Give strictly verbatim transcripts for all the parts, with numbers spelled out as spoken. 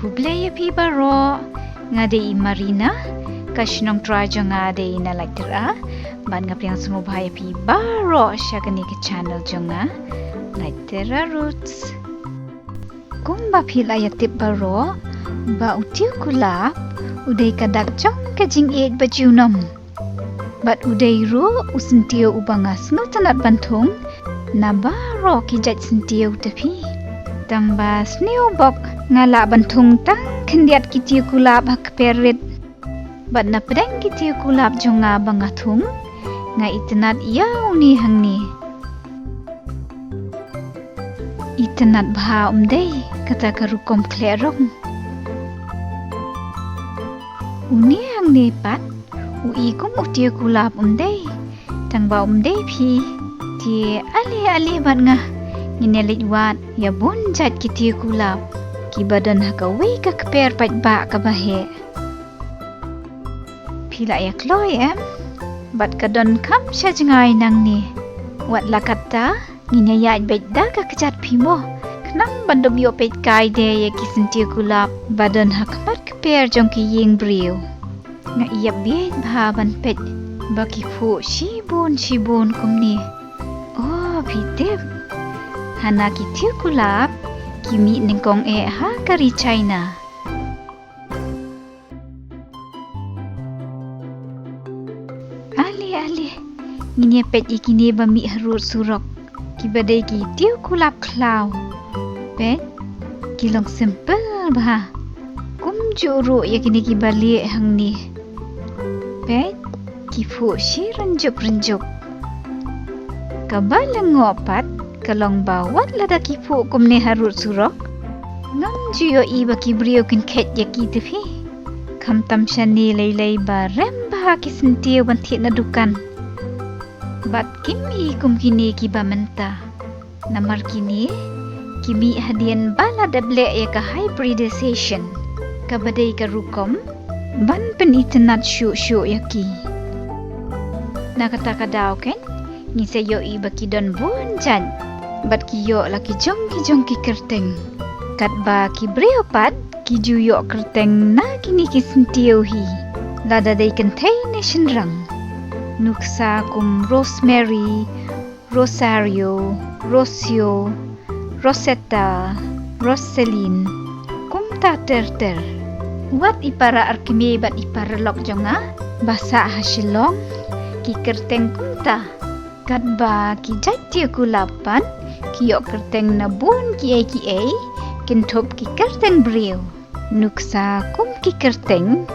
Khublei ïa phi baroh, nga dei i Marina, ka shnong trai jong nga dei na Laitera, bad nga pdiang sngewbha ïa phi baroh sha kane ka channel jong nga, Laitera Roots. Kumba phi la ïa tip baroh, ba u tiew kulab u dei ka dak jong ka jingïeit ba junom. Bad u dei ruh u syntiew uba nga sngewtynnat ban thung na baroh ki jait syntiew te phi. Tang ba sniew bok nga lah ban thung tang khyndiat ki tiew kulab ha kper rit. Bad na pdeng ki tiew kulab jong nga ba nga thung, nga itynnat ïa une hangne. Itynnat bha um dei, kata ka rukom khleh rong. Une hangne pat u i kum u tiew kulab um dei. Tang ba um dei phi. Te ale ale bad nga, ngin ïa leit wad ïa bun jait ki tiew kulab kiba don ha kawei ka kper paidbah kaba heh. Phi la ïa kloi em? Bad ka don kham sha jngai nangne. Wat la katta, ngin ïa ïaid beit da ka kjat phi mo. Khnang ban dup ïoh peit kai de ïa ki syntiew kulab ba don ha khmat kper jong ki ïing briew. Nga ïap bieit bha ban peit ba ki phuh shibun shibun kumne. O phi tip, hana ki tiew kulab ki mih nyngkong eh ha ka ri China. Ale ale, ngin ïa peit ïa kine ba mih harud surok, kiba dei ki tiew kulab khlaw. Peit, ki long simple bha. Kumjuh ruh ïa kine kiba lieh hangne. Peit, ki phuh shi rynjup rynjup. Kaba lyngngoh pat ka long ba wat lada ki phuh kumne harud surok, ngam ju ïohi ba ki briew kin kheit ïa ki te phi. Khamtam shane lei lei ba rem bha ki syntiew ban thied na dukan. Bad kim i kum kine kiba mynta. Namar kine ki mih hadien ba la dep leh ïa ka hybridization, kaba dei ka rukom ban pynitynnat shuh shuh ïa ki. Na kata ka daw keiñ, ngi sa ïohi ba ki don bun jait, bad ki ïoh la ki jong ki jong ki kyrteng. Katba ki briew pat ki ju ïoh kyrteng na kine ki syntiew hi, lada dei kynthei ne shynrang. Nuksa kum Rosemary, Rosario, Rocio, Rosetta, Roselyn, kumta ter ter. Wat i para arkmie bad i paralok jong nga ba sah ha Shillong, ki kyrteng kumta. Katba ki jait tiew kulab pat ki ïoh kyrteng na bun kiei kiei, kin thup ki kyrteng briew. Nuksa kum ki kyrteng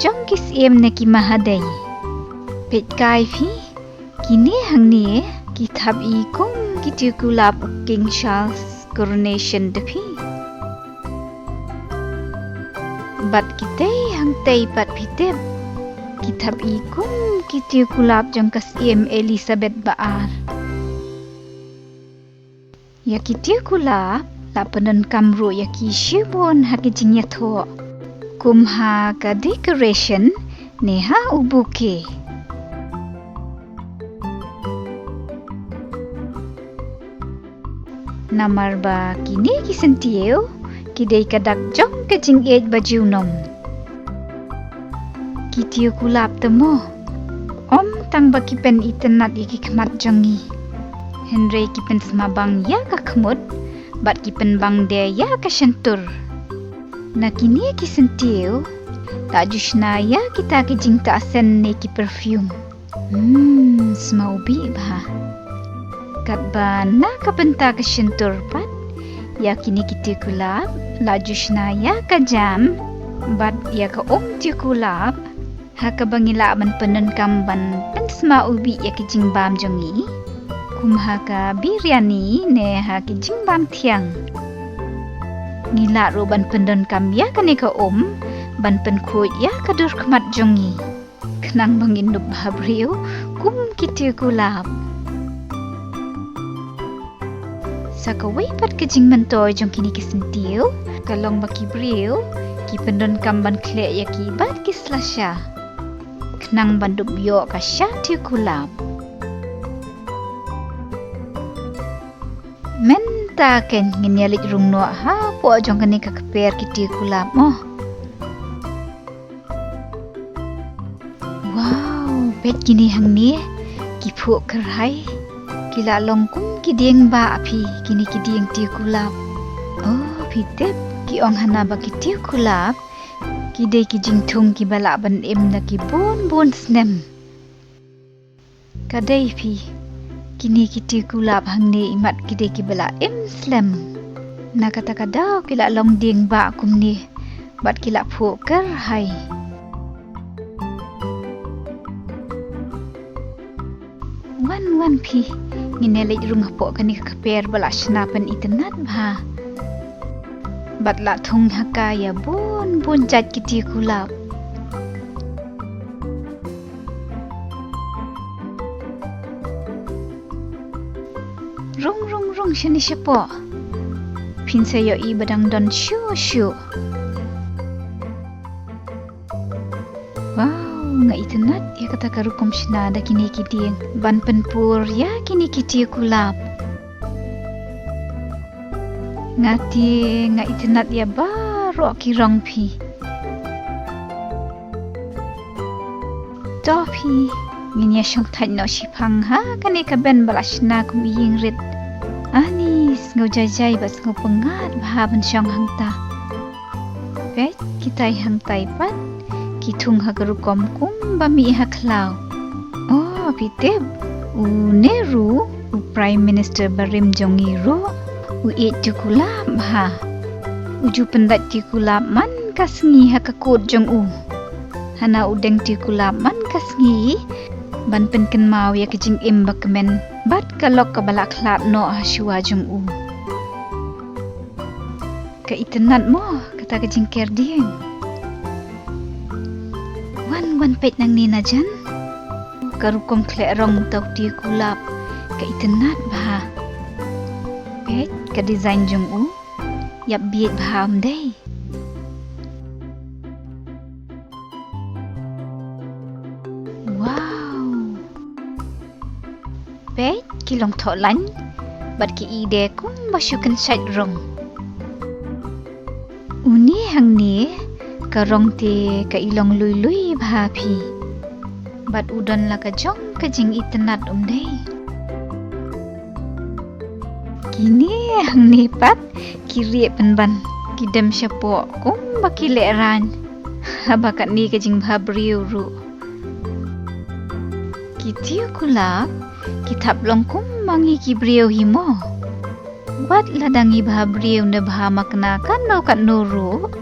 jong ki syiem ne ki mahadei. Peit kai phi, kine hangne ki thap i kum ki tiew kulab u King Charles Coronation te phi. Bad kitei hangtei pat phi tip, ki thap i kum ki tiew kulab jong ka syiem Elizabeth ba ar. Ïa ki tiew kulab la pyndonkam ruh ïa ki shibun ha ki jingïathoh, kum ha ka decoration ne ha u bouquet. Namar ba kine ki syntiew ki dei ka dak jong ka jingïeit ba junom. Ki tiew kulab te mo, ym tang ba ki pynitynnat ïa ki khmat jong ngi, hynrei ki pynsma bang ïa ka khmut, bad ki pynbang de ïa ka shyntur. Na kine ki syntiew la ju shna ïa kita ki jingtahsen ne ki perfume. Hmm, sma u bih bha. Katba na ka bynta ka shyntur pat, ïa kine ki tiew kulab la ju shna ïa ka jam bad ïa ka um tiew kulab, ha kaba ngi lah ban pyndonkam ban pynsma u bih ïa ki jingbam jong ngi, kum ha ka biryani ne ha ki jingbam thiang. Ngi lah ruh ban pyndonkam ïa kane ka um ban pynkhuid ïa ka dur khmat jong ngi, khnang ba ngin dup bha briew kum ki tiew kulab. Sa kawei pat ka jingmyntoi jong kine ki syntiew ka long ba ki briew ki pyndonkam ban khleh ïa ki bad ki slasha, khnang ban dup ïoh ka sha tiew kulab. Mynta Ta ken ngin ïa leit rung noh hapoh jong kane ka kper ki tiew kulap mo. Wow, peit kine hangne ki phuh kyrhai. Ki la long kum ki dieng bah phi, kine ki dieng tiew kulap. Oh, phi tip, ki ong hana ba ki tiew kulap ki dei ki jingthung kiba lah ban im da ki bun bun snem. Ka dei phi, kine ki tiew kulap hangne imat ki dei kiba la im slem. Na kata ka daw ki la long dieng bah kumne bad ki la phuh kyrhai. Wan wan phi, ngin ïa leit rung hapoh kane ka kper ba la shna pynitynnat bha. Bad la thung ha ka ïa bun bun jait ki tiew kulap. Rung rung rung shane shapoh. Phin sa ïohi ba dang don shuh shuh. Wow, nga itynnat ïa kata ka rukom shna da kine ki dieng ban pynpur ïa kine ki tiew kulap. Nga te nga itynnat ïa baroh ki rong phi. To phi, ngin ïa shong thait noh shiphang ha kane ka bench ba la shna kum ïing rit. Ani, sngew jai jai bad sngew pyngngad bha ban shong hangta. Peit, kitai hangtai pat ki thung ha ka rukom kumba mih ha khlaw. Oh, phi tip, une ruh u Prime Minister barim jong ngi ruh u ïeit tiew kulap bha. U ju pyndait tiew kulap man ka sngi ha ka kut jong u. Hana u deng tiew kulap man ka sngi ban pynkynmaw ïa ka jingim ba kmen bad ka lok kaba la khlad noh ha shuwa jong u. Ka itynnat mo kata ka jingker dieng. Wan wan peit nangne na jan. Ka rukom khleh rong uta u tiew kulap ka itynnat bha. Peit ka design jong u. Ïap bieit bha um dei. Wow. Peit ki long thoh lain bad ki ide kumba shu kynshait rong. Une hangne ka rong te ka i long lui lui bha phi. Bad u don la ka jong ka jingitynnat um dei. Kine hangne pat ki rieh pynban ki dem shapoh kumba ki lehraiñ. Haba katne ka jingbha briew ruh. Ki tiew kulap ki thap long kumba ngi ki briew hi mo. Wat lada ngi bha briew ne bha makna katno katno ruh,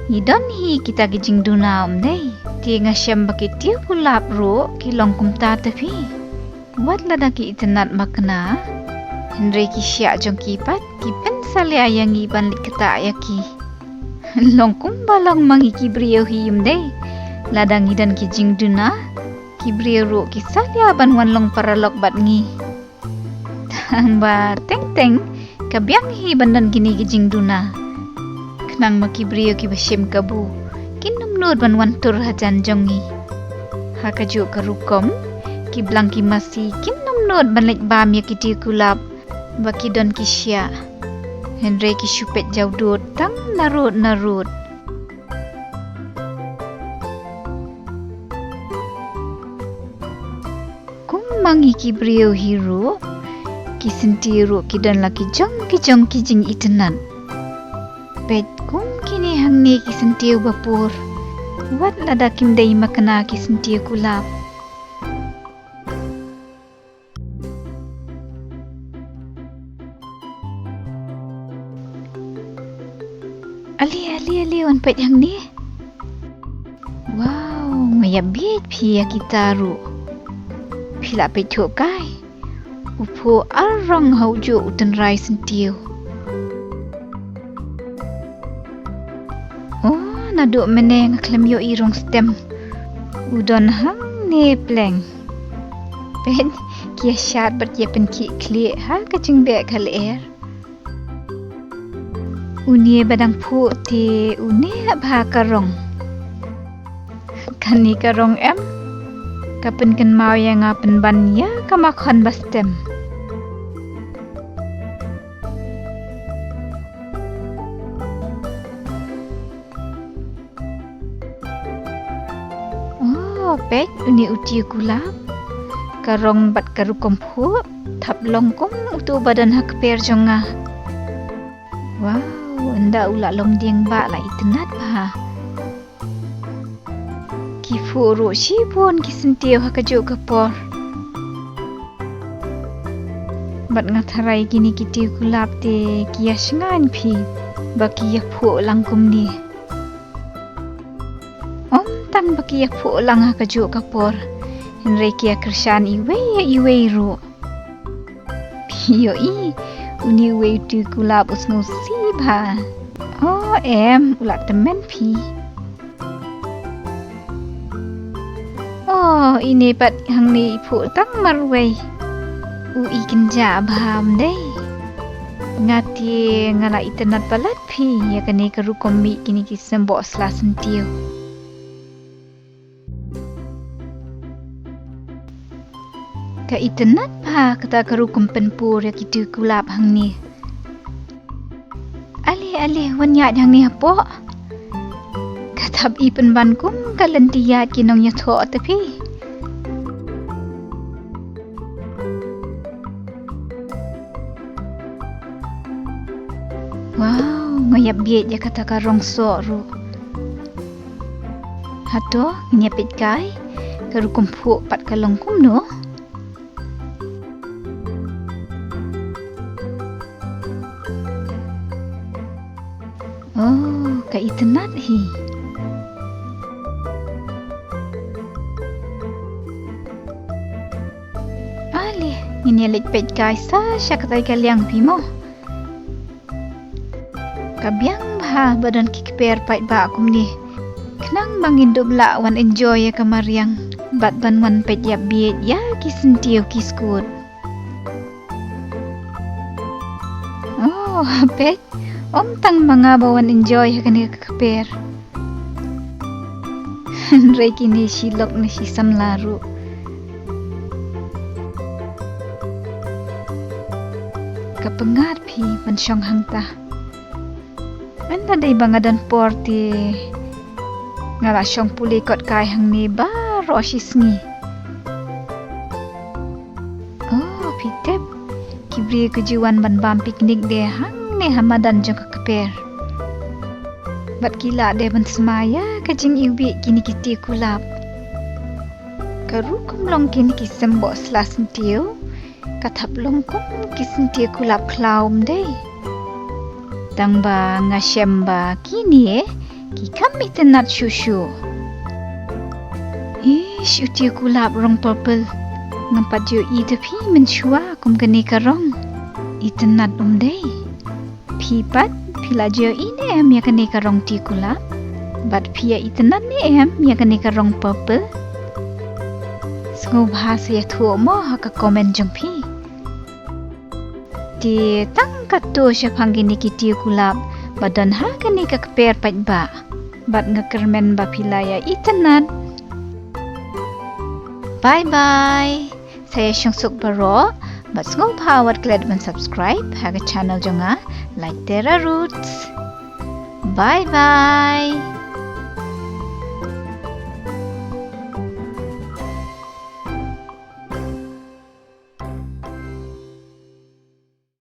ngi don hi kita ki jingduna um dei. Te nga shem ba ki tiew kulap ruh ki long kumta te phi. Wat lada ki itynnat makna, hynrei ki shiah jong ki pat ki pynsalia ïa ngi ban leit ktah ïa ki. Long kumba long ma ngi ki briew hi um dei. Lada ngi don ki jingduna, ki briew ruh ki salia ban wan long paralok bad ngi. Tang ba teng teng ka biang hi ban don kine ki jingduna. Khnang ma ki briew kiba shim kabu kin ym nud ban wan tur hajan jong ngi. Ha kajuh ka rukom ki blang ki masi kin ym nud ban leit bam ïa ki tiew kulap ba ki don ki shiah. Hynrei ki shu peit jawdud tang narud narud. Kum ma ngi ki briew hi ruh, ki syntiew ruh ki don la ki jong ki jong ki jingitynnat. Peit kum kine hangne ki syntiew ba pur. Wat lada kim dei makna ki syntiew kulap. Ale ale ale, wan peit hangne. Wow, nga ïa bieit phi ïa kita ruh. Phi la peit thuh kai. U phuh ar rong ha u juh u tynrai syntiew. Oh, naduh mynne nga khlem ïohi rong stem. U don hangne pleng. Peit, ki ïa shad bad ki ïa pynkhih khlieh ha ka jingbeh ka lyer. Une ba dang phuh te une bha ka rong. Kane ka rong em ka pynkynmaw ïa nga pynban ïa ka makhon ba stem. Peit une u tiew kulap, ka rong bad ka rukom phuh thap long kum utu ba don ha kper jong nga. Wow, ynda u la long dieng ba la itynnat bha. Ki phuh ruh shibun ki syntiew ha kajuh ka por. Bad nga tharai kine ki tiew kulap te ki ïa shngaiñ phi ba ki ïa phuh lang kumne. Ym tang ba ki ïa phuh lang ha kajuh ka por, hynrei ki ïa kyrshan iwei ïa iwei ruh. Phi ïohi, une uwei u tiew kulap u sngewsih bha. O em, u la tymmen phi. O, ine pat hangne i phuh tang marwei. U i kynjah bha ym dei. Nga te nga la itynnat palat phi ïa kane ka rukom mih kine ki symboh sla syntiew. Ka itynnat bha kata ka rukom pynpur ïa ki tiew kulap hangne. Ale ale, wan ïaid hangne hapoh. Ka thap i pynban kum ka lynti ïaid ki nongïathoh te phi. Wow, nga ïap bieit ïa kata ka rong soh ruh. Hato ngin ïa peit kai ka rukom phuh pat ka long kumno. Oh, ka itynnat hi. Ale, ngin ïa leit peit kai sa sha katai ka liang phi mo. Ka biang bha ba don ki kper paidbah kumne. Khnang ba ngin dup lah wan enjoy ïa ka mariang bad ban wan peit ïap bieit ïa ki syntiew ki skud. Oh, peit. Ym tang ma nga ba wan enjoy ha kane ka kper. Hynrei kine shi lok ne shi samla ruh. Ka pyngngad phi ban shong hangta. Ynda dei ba nga don por te nga la shong pule kot kai hangne baroh shi sngi. Oh, phi tip, ki briew ki ju wan ban bam picnic de hangne ha madan jong ka kper. Bad ki lah de ban smai ïa ka jingiwbih kine ki tiew kulap. Ka rukom long kine ki symboh sla syntiew, ka thap long kum ki syntiew kulap khlaw ym dei. Tang ba nga shem ba kine ki kham itynnat shuh shuh. Ish, u tiew kulap rong purple. Ngam pat ju ïohi da phi mynshuwa kum kane ka rong. Itynnat ym dei. Phi pat, phi la ju ïohi ne em ïa kane ka rong tiew kulap? Bad phi ïa itynnat ne em ïa kane ka rong purple? Sngewbha sa ïathuh mo ha ka comment jong phi. Te tang katto shaphang kine ki tiew kulap ba don ha kane ka kper paidbah. Bad nga kyrmen ba phi la ïa itynnat. Bye bye. Sa ïa shong suk baroh bad sngewbha wat klet ban subscribe ha ka channel jong nga, Like Terra Roots. Bye bye.